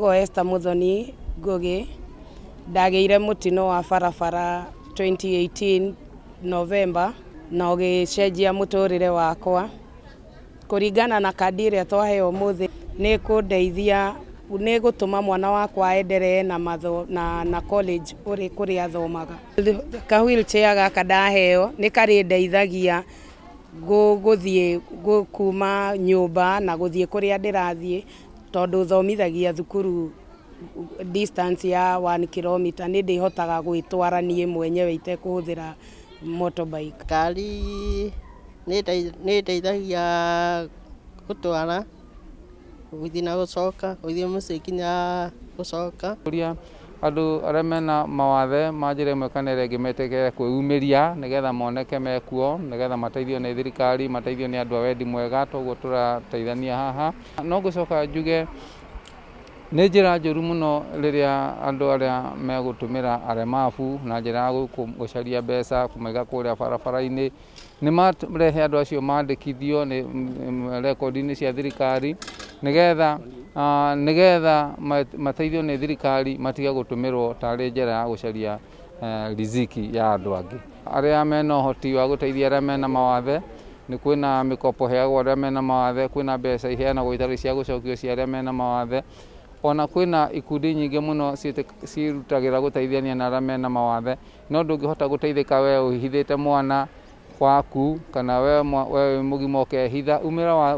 Esther Muthoni Ngugi, ndagĩire mũtino wa barabara 2018 November na ũgĩcenjia mũtũrĩre wakwa. Kũringana na kandi ĩrĩa twaheo ũmũthĩ nĩ kũndeithia, nĩ gũtũma mwana wakwa enderee na matho na college ũrĩ kũrĩa athomaga. Ka wheelchair gaka ndaheo nĩ karĩndeithagia gũthiĩ kuma nyũmba na gũthiĩ kũrĩa ndĩrathiĩ, tondũ thomithagia thukuru distance ya 1 kilometer, nĩ ndĩhotaga gwĩtwara niĩ mwenyewe itekũhũthĩra motorbike. Ngari nĩ ĩndeithagia gũtwara, gũthiĩ na gũcoka, gũthiĩ mũciĩ nginya gũcoka. Kũria andũ arĩa mena mawathe ma njĩra ĩmwe kana ĩrĩa ĩngĩ metĩkĩre kwĩyumĩria nĩgetha moneke mekuo, nĩgetha mateithio nĩ thirikari, mateithio nĩ andũ a wendi mwega, toguo tũrateithania haha. No ngũcoka njuge nĩ njĩra njũru mũno rĩrĩa andũ arĩa megũtũmĩra aremabu na njĩra ya gũcaria mbeca kũmaiga kũrĩa barabara-inĩ, nĩ marehe andũ acio mandĩkithio nĩ rekondi-inĩ cia thirikari nĩgetha mateithio nĩ thirikari matige gũtũmĩrwo tarĩ njĩra ya gũcaria riziki ya andũ angĩ. Arĩa mena ũhoti wa gũteithia arĩa mena mawathe, nĩ kwĩna mĩkopo ĩheagwo arĩa mena mawathe, kwĩna mbeca iheanagwo itarĩ cia gũcokio cia arĩa mena mawathe, ona kwĩna ikundi nyingĩ mũno cirutagĩra gũteithania na arĩa mena mawathe, no ndũngĩhota gũteithĩka we ũhithĩte mwana waku kana we wĩ mũgima ũkehitha, umĩra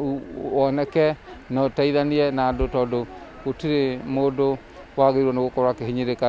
woneke na ũteithanie na andũ, tondũ gũtirĩ mũndũ wagĩrĩirwo nĩ gũkorwo akĩhinyĩrĩka.